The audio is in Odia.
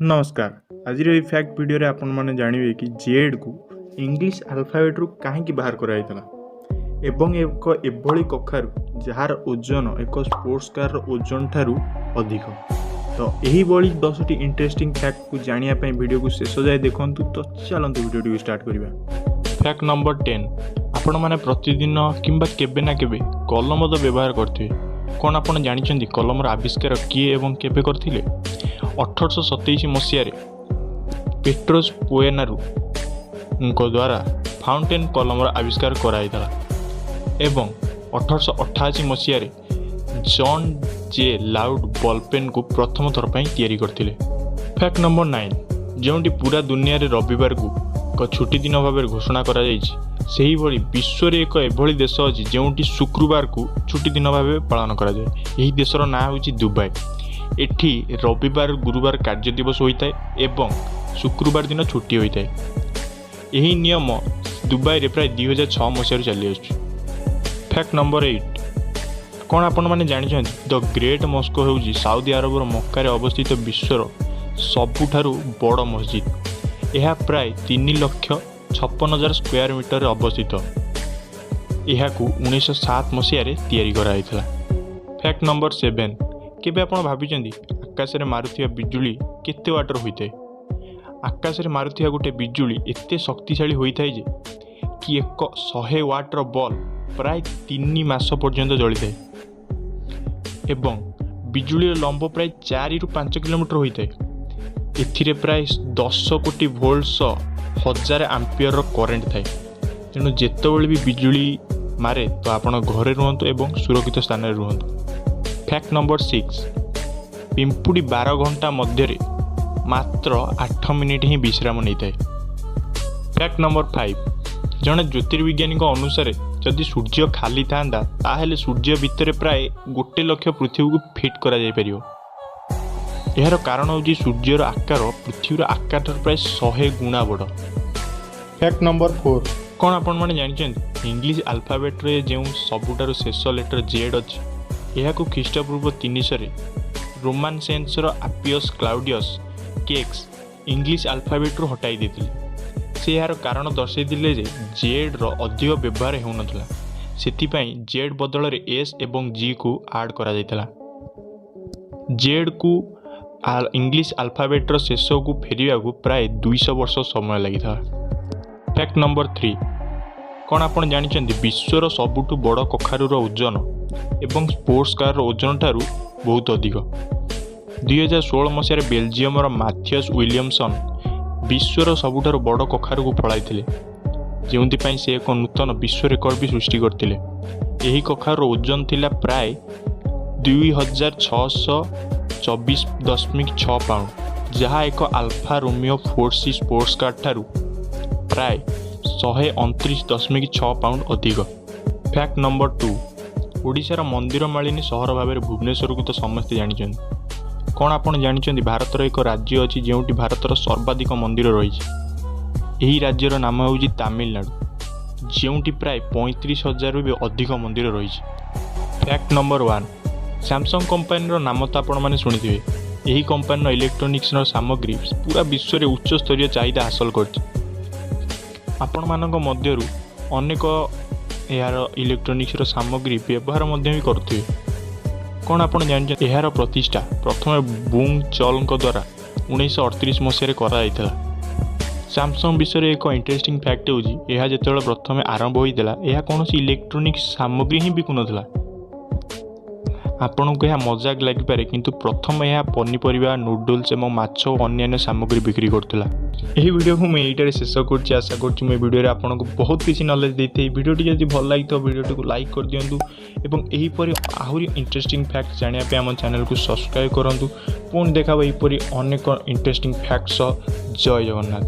ନମସ୍କାର। ଆଜିର ଏହି ଫ୍ୟାକ୍ଟ ଭିଡ଼ିଓରେ ଆପଣମାନେ ଜାଣିବେ କି ଜେଡ଼୍କୁ ଇଂଲିଶ ଆଲଫାବେଟ୍ରୁ କାହିଁକି ବାହାର କରାଯାଇଥିଲା ଏବଂ ଏକ ଏଭଳି କଖାରୁ ଯାହାର ଓଜନ ଏକ ସ୍ପୋର୍ଟସ୍ କାର୍ର ଓଜନ ଠାରୁ ଅଧିକ। ତ ଏହିଭଳି 10ଟି ଇଣ୍ଟରେଷ୍ଟିଂ ଫ୍ୟାକ୍ଟକୁ ଜାଣିବା ପାଇଁ ଭିଡ଼ିଓକୁ ଶେଷ ଯାଏ ଦେଖନ୍ତୁ। ତ ଚାଲନ୍ତୁ, ଭିଡ଼ିଓଟିକୁ ଷ୍ଟାର୍ଟ କରିବା। Fact number 10। ଆପଣମାନେ ପ୍ରତିଦିନ କିମ୍ବା କେବେ ନା କେବେ କଲମ ତ ବ୍ୟବହାର କରିଥିବେ। କ'ଣ ଆପଣ ଜାଣିଛନ୍ତି କଲମର ଆବିଷ୍କାର କିଏ ଏବଂ କେବେ କରିଥିଲେ? 1827 ମସିହାରେ ପେଟ୍ରୋସ୍ ପୋଏନାରୁଙ୍କ ଦ୍ୱାରା ଫାଉଣ୍ଟେନ୍ କଲମର ଆବିଷ୍କାର କରାଯାଇଥିଲା ଏବଂ 1888 ମସିହାରେ ଜନ୍ ଜେ ଲାଉଡ୍ ବଲପେନ୍କୁ ପ୍ରଥମ ଥର ପାଇଁ ତିଆରି କରିଥିଲେ। Fact number 9। ଯେଉଁଠି ପୁରା ଦୁନିଆରେ ରବିବାରକୁ ଏକ ଛୁଟି ଦିନ ଭାବରେ ଘୋଷଣା କରାଯାଇଛି, ସେହିଭଳି ବିଶ୍ୱରେ ଏକ ଏଭଳି ଦେଶ ଅଛି ଯେଉଁଠି ଶୁକ୍ରବାରକୁ ଛୁଟି ଦିନ ଭାବେ ପାଳନ କରାଯାଏ। ଏହି ଦେଶର ନାଁ ହେଉଛି ଦୁବାଇ। ଏଠି ରବିବାର, ଗୁରୁବାର କାର୍ଯ୍ୟ ଦିବସ ହୋଇଥାଏ ଏବଂ ଶୁକ୍ରବାର ଦିନ ଛୁଟି ହୋଇଥାଏ। ଏହି ନିୟମ ଦୁବାଇରେ ପ୍ରାୟ 2006 ମସିହାରୁ ଚାଲିଆସୁଛି। Fact number 8। କ'ଣ ଆପଣମାନେ ଜାଣିଛନ୍ତି, ଦ ଗ୍ରେଟ୍ ମସ୍କ ହେଉଛି ସାଉଦି ଆରବର ମକ୍କାରେ ଅବସ୍ଥିତ ବିଶ୍ୱର ସବୁଠାରୁ ବଡ଼ ମସଜିଦ। ଏହା ପ୍ରାୟ 3,56,000 ସ୍କୋୟାର ମିଟରରେ ଅବସ୍ଥିତ। ଏହାକୁ 1907 ମସିହାରେ ତିଆରି କରାଯାଇଥିଲା। Fact number 7। କେବେ ଆପଣ ଭାବିଛନ୍ତି ଆକାଶରେ ମାରୁଥିବା ବିଜୁଳି କେତେ ୱାଟ୍ର ହୋଇଥାଏ? ଆକାଶରେ ମାରୁଥିବା ଗୋଟେ ବିଜୁଳି ଏତେ ଶକ୍ତିଶାଳୀ ହୋଇଥାଏ ଯେ କି ଏକ 100 ୱାଟ୍ର ବଲ୍ ପ୍ରାୟ 3 ମାସ ପର୍ଯ୍ୟନ୍ତ ଜଳିଥାଏ ଏବଂ ବିଜୁଳିର ଲମ୍ବ ପ୍ରାୟ 4ରୁ 5 କିଲୋମିଟର ହୋଇଥାଏ। ଏଥିରେ ପ୍ରାୟ 10 କୋଟି ଭୋଲ୍ଟ ସହ 1000 ଆମ୍ପିୟରର କରେଣ୍ଟ ଥାଏ। ତେଣୁ ଯେତେବେଳେ ବି ବିଜୁଳି ମାରେ ତ ଆପଣ ଘରେ ରୁହନ୍ତୁ ଏବଂ ସୁରକ୍ଷିତ ସ୍ଥାନରେ ରୁହନ୍ତୁ। Fact number 6। ପିମ୍ପୁଡ଼ି 12 ଘଣ୍ଟା ମଧ୍ୟରେ ମାତ୍ର 8 ମିନିଟ୍ ହିଁ ବିଶ୍ରାମ ନେଇଥାଏ। Fact number 5। ଜଣେ ଜ୍ୟୋତିର୍ବିଜ୍ଞାନୀଙ୍କ ଅନୁସାରେ ଯଦି ସୂର୍ଯ୍ୟ ଖାଲି ଥାନ୍ତା, ତାହେଲେ ସୂର୍ଯ୍ୟ ଭିତରେ ପ୍ରାୟ 1 ଲକ୍ଷ ପୃଥିବୀକୁ ଫିଟ୍ କରାଯାଇପାରିବ। ଏହାର କାରଣ ହେଉଛି ସୂର୍ଯ୍ୟର ଆକାର ପୃଥିବୀର ଆକାରଠାରୁ ପ୍ରାୟ 100 ଗୁଣା ବଡ଼। Fact number 4। କ'ଣ ଆପଣମାନେ ଜାଣିଛନ୍ତି, ଇଂଲିଶ ଆଲଫାବେଟ୍ରେ ଯେଉଁ ସବୁଠାରୁ ଶେଷ ଲେଟର ଜେଡ଼୍ ଅଛି, ଏହାକୁ ଖ୍ରୀଷ୍ଟପୂର୍ବ 300ରେ ରୋମାନ ସେନ୍ସର ଆପିୟସ୍ କ୍ଲାଉଡ଼ିୟସ୍ କେକ୍ସ ଇଂଲିଶ ଆଲଫାବେଟ୍ରୁ ହଟାଇ ଦେଇଥିଲେ। ସେ ଏହାର କାରଣ ଦର୍ଶାଇଥିଲେ ଯେ ଜେଡ଼୍ର ଅଧିକ ବ୍ୟବହାର ହେଉନଥିଲା। ସେଥିପାଇଁ ଜେଡ଼୍ ବଦଳରେ ଏସ୍ ଏବଂ ଜିକୁ ଆଡ଼୍ କରାଯାଇଥିଲା। ଜେଡ଼୍କୁ ଇଂଲିଶ ଆଲଫାବେଟ୍ର ଶେଷକୁ ଫେରିବାକୁ ପ୍ରାୟ 200 ବର୍ଷ ସମୟ ଲାଗିଥିଲା। Fact number 3। କ'ଣ ଆପଣ ଜାଣିଛନ୍ତି, ବିଶ୍ୱର ସବୁଠୁ ବଡ଼ କଖାରୁର ଓଜନ ଏବଂ ସ୍ପୋର୍ଟସ୍ କାର୍ର ଓଜନ ଠାରୁ ବହୁତ ଅଧିକ? 2016 ମସିହାରେ ବେଲଜିୟମର ମାଥିୟସ୍ ୱିଲିୟମସନ୍ ବିଶ୍ୱର ସବୁଠାରୁ ବଡ଼ କଖାରୁକୁ ଫଳାଇଥିଲେ, ଯେଉଁଥିପାଇଁ ସେ ଏକ ନୂତନ ବିଶ୍ୱ ରେକର୍ଡ ବି ସୃଷ୍ଟି କରିଥିଲେ। ଏହି କଖାରୁର ଓଜନ ଥିଲା ପ୍ରାୟ 2624.6 ପାଉଣ୍ଡ, ଯାହା ଏକ ଆଲଫା ରୋମିଓ 4 ସି ସ୍ପୋର୍ଟସ୍ କାର୍ ଠାରୁ ପ୍ରାୟ 129.6 ପାଉଣ୍ଡ ଅଧିକ। Fact number 2। ଓଡ଼ିଶାର ମନ୍ଦିର ମାଳିନୀ ସହର ଭାବରେ ଭୁବନେଶ୍ୱରକୁ ତ ସମସ୍ତେ ଜାଣିଛନ୍ତି। କ'ଣ ଆପଣ ଜାଣିଛନ୍ତି, ଭାରତର ଏକ ରାଜ୍ୟ ଅଛି ଯେଉଁଠି ଭାରତର ସର୍ବାଧିକ ମନ୍ଦିର ରହିଛି? ଏହି ରାଜ୍ୟର ନାମ ହେଉଛି ତାମିଲନାଡ଼ୁ, ଯେଉଁଠି ପ୍ରାୟ 35,000ରୁ ବି ଅଧିକ ମନ୍ଦିର ରହିଛି। Fact number 1। ସାମସଙ୍ଗ କମ୍ପାନୀର ନାମ ତ ଆପଣମାନେ ଶୁଣିଥିବେ। ଏହି କମ୍ପାନୀର ଇଲେକ୍ଟ୍ରୋନିକ୍ସର ସାମଗ୍ରୀ ପୁରା ବିଶ୍ୱରେ ଉଚ୍ଚସ୍ତରୀୟ ଚାହିଦା ହାସଲ କରିଛି। ଆପଣମାନଙ୍କ ମଧ୍ୟରୁ ଅନେକ ଏହାର ଇଲେକ୍ଟ୍ରୋନିକ୍ସର ସାମଗ୍ରୀ ବ୍ୟବହାର ମଧ୍ୟ ବି କରୁଥିବେ। କ'ଣ ଆପଣ ଜାଣିଛନ୍ତି, ଏହାର ପ୍ରତିଷ୍ଠା ପ୍ରଥମେ ବୁଙ୍ଗ ଚଲ୍ଙ୍କ ଦ୍ୱାରା 1938 ମସିହାରେ କରାଯାଇଥିଲା। ସାମସଙ୍ଗ ବିଷୟରେ ଏକ ଇଣ୍ଟରେଷ୍ଟିଂ ଫ୍ୟାକ୍ଟ ହେଉଛି, ଏହା ଯେତେବେଳେ ପ୍ରଥମେ ଆରମ୍ଭ ହୋଇଥିଲା, ଏହା କୌଣସି ଇଲେକ୍ଟ୍ରୋନିକ୍ସ ସାମଗ୍ରୀ ହିଁ ବିକୁନଥିଲା। ଆପଣଙ୍କୁ ଏହା ମଜାକ ଲାଗିପାରେ, କିନ୍ତୁ ପ୍ରଥମେ ଏହା ପନିପରିବା, ନୁଡୁଲ୍ସ ଏବଂ ମାଛ ଓ ଅନ୍ୟାନ୍ୟ ସାମଗ୍ରୀ ବିକ୍ରି କରୁଥିଲା। ଏହି ଭିଡ଼ିଓକୁ ମୁଁ ଏଇଟାରେ ଶେଷ କରୁଛି। ଆଶା କରୁଛି ମୁଁ ଏ ଭିଡ଼ିଓରେ ଆପଣଙ୍କୁ ବହୁତ କିଛି ନଲେଜ ଦେଇଥାଏ। ଭିଡ଼ିଓଟି ଯଦି ଭଲ ଲାଗିଥିବ, ଭିଡ଼ିଓଟିକୁ ଲାଇକ୍ କରିଦିଅନ୍ତୁ ଏବଂ ଏହିପରି ଆହୁରି ଇଣ୍ଟରେଷ୍ଟିଂ ଫ୍ୟାକ୍ଟ ଜାଣିବା ପାଇଁ ଆମ ଚ୍ୟାନେଲକୁ ସବସ୍କ୍ରାଇବ୍ କରନ୍ତୁ। ପୁଣି ଦେଖା ହେବ ଏହିପରି ଅନେକ ଇଣ୍ଟରେଷ୍ଟିଂ ଫ୍ୟାକ୍ଟ ସହ। ଜୟ ଜଗନ୍ନାଥ।